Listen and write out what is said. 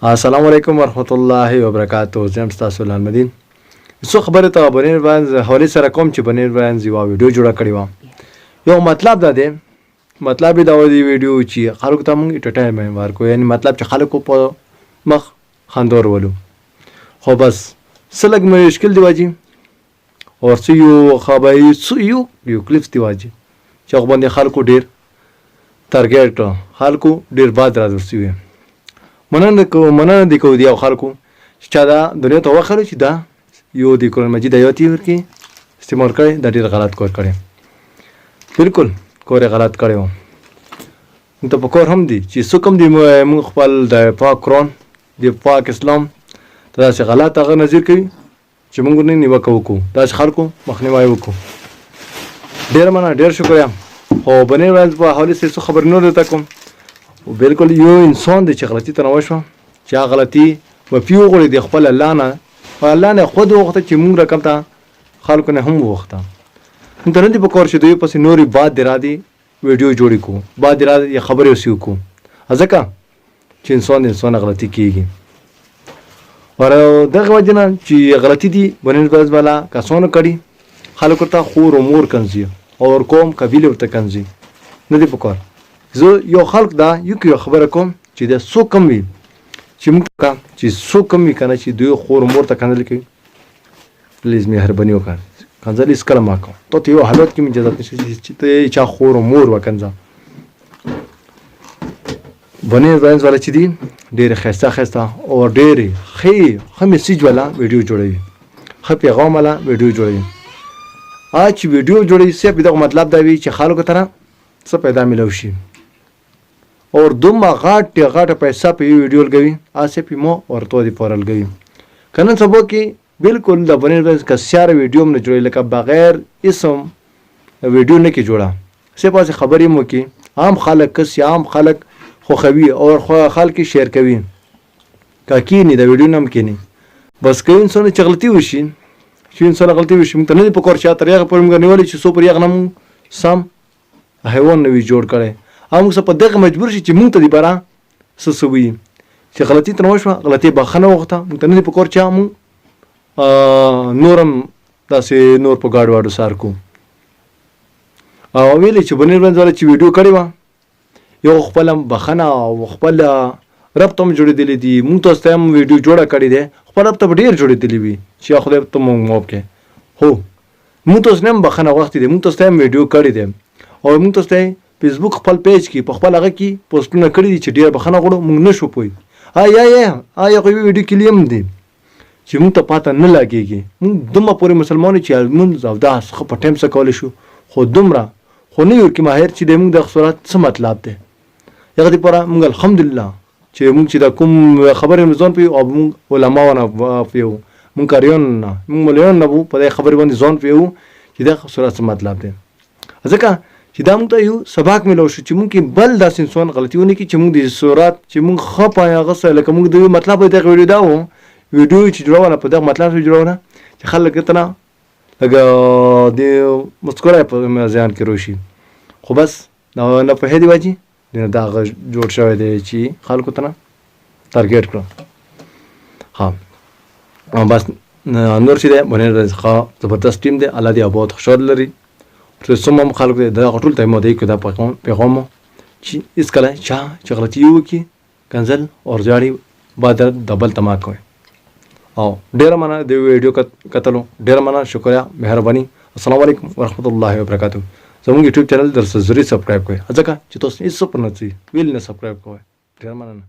السلام علیکم ورحمت الله وبرکاته. زه یم ستاسو لال مدین. څو خبرې ته بنیر باندې حوالې سره کوم چې بنیر باندې یوه ویډیو جوړه کړې وه. یو مطلب دا دی، مطلب یې دا و دی ویډیو چې خلکو ته موږ انټرټینمنټ ورکړو، یعنی مطلب چې خلکو په مخ خندور ولو. خو بس څه لږ مشکل دی واجي اور څه یو خبرې څه یو یو کلیپس دی واجي چې هغه باندې خلکو ډیر تارګیټ کړه، خلکو ډیر باد را درسوي. مننه کو، مننه دی کو دی او خلکو چې چا دا دنیا ته وخره چې دا یو دی قرآن مجید آیات یې ورکې استعمال کړی، دا ډیر غلط کار کړی، بالکل کور یې غلط کړی و. موږ ته په کار هم دی چې څوک هم دی موږ خپل د پاک قرآن د پاک اسلام ته داسې غلط هغه نظر کوي چې موږ نه نیوکه وکړو، داسې خلکو مخنیوی وکړو. ډېره مننه، ډېر شکریه. خو بنیر ورځ په حوالې سره څو خبرې نور درته کوم. بالکل یو انسان دی چې غلطي ترنه وشوه، چې هغه غلطي معافي وغواړي د خپل الله نه، الله نه خود وغوښته چې موږ رقم ته خلکو نه هم وغوښته. موږ ته نه دي په کار چې دوی پسې نورې باد دې را دي ویډیو جوړې کړو، باد دې را دي خبرې وسې وکړو، ځکه چې انسان د انسان غلطي کیږي. اور دغه وجه نه چې غلطي دي بنیر ورځ والا کسانو کړي، خلک ورته خور او مور کنځي او قوم قبیله ورته کنځي، نه دی پکار. زه یو خلک دا یو یو خبره کوم چې دا څو کم وي چې موږ کا چې څو کم وي کنه چې دوی خور مور ته کنځل کوي، پلیز مهرباني وکړه کنځل هیڅ کله ما کوه. ته ته یو حالت کې مې اجازه نشته چې ته چا خور مور وکنځه. بنیر ورځ والا چې دي ډېر ښایسته ښایسته او ډېرې ښې ښه میسج والا ویډیو جوړوي، ښه پیغام والا ویډیو جوړوي. آ چې ویډیو جوړوي صرف دغه مطلب دا وي چې خلکو ته څه پیدا میلاو شي، اور دومره غټه غټه پیسه په یو ویډیو لګوي، هسې پې مو ورته دې پوره لګوي. که نن سبا کې بالکل د بنیر ورځ که سیاره ویډیو هم نه جوړوي، لکه بغیر اسم ویډیو نه کې جوړه، صرف هسې خبرې هم وکړي، عام خلک کسي عام خلک خوښوي او خلک یې شیر کوي. که کینی د ویډیو نه هم کینی، بس که انسان چې غلطي وشي، چې انسان غلطي وشي، موږ ته نه دي په کار چې تر هغه پورې موږ نیولې چې څو پورې هغه نه موږ سم حیوان نه وي جوړ کړی، او موږ په دغه مجبور شي چې موږ ته دې باره څه څه وي چې غلطي ترنه وشوه، غلطي بخښنه وغوښته. موږ ته نه دي په کار چې موږ نور هم داسې نور په ګاډو واډو سار کو. او ویلې چې بنیر ورځ چې ویډیو کړې وه، یو خپل هم بخښنه او خپل رب ته هم جوړېدلي دي. موږ تاسو ته هم ویډیو جوړه کړې ده، خپل رب ته به ډېر جوړېدلي وي چې یا خدای ته موږ معاف کړې. هو موږ تاسو نه هم بخښنه غوښتې ده، موږ تاسو ته هم ویډیو کړې ده، او موږ تاسو ته فیسبوک خپل پیج کې په خپل هغه کې پوسټونه کړي دي چې ډېره بخښنه غواړو، موږ نه شو پوه. آیا یا آیا خو یوه ویډیو کې هم دي چې موږ ته پاته نه لګېږي. موږ دومره پورې مسلمان یو چې لمونځ او داس ښه په ټایم سره کولی شو، خو دومره خو نه یو کې ماهر چې د موږ د صورت څه مطلب دی. هغه دپاره موږ الحمدلله چې موږ چې دا کوم خبرې موږ ځان پوهیو، او موږ علماو نه پوهیو، موږ قاریانو نه، موږ مولویانو نه په دې خبرې باندې ځان پوهیو چې دا صورت څه مطلب دی. ځکه چې دا موږ ته یو سبق ملو شو چې موږ کې بل داسې انسان غلطي ونه کړي چې موږ د صورت چې موږ ښه په هغه سره لکه موږ د مطلب دغه ویډیو دا و ویډیو چې جوړونه په دغه مطلب سره جوړونه چې خلک ته نه لږ د مسکرای په ذهن کې روشي. خو بس نه پوهېدې واجي دا هغه جوړ شوی دی چې خلکو ته نه ټارګېټ کړو. ها بس نور چې دی بنیر ښه زبردست ټیم دی، الله دې اباد خوشحال لري. چې څومره هم خلک دی دغه ټول ته مو دی کې دا پیغام چې هېڅکله چا چې غلطي وکړي کنځل او زیاړي باید د بل ته ما کوي. او ډېره مننه د ویډیو کتلو، ډېره مننه، شکریه، مهرباني. السلام علیکم ورحمت الله وبرکاته. زموږ یوټیوب چینل درته ضروري سبسکرایب کړئ، ځکه چې تاسو هېڅ څه په نه ځي ویل نه سبسکرایب کوئ. ډېره مننه.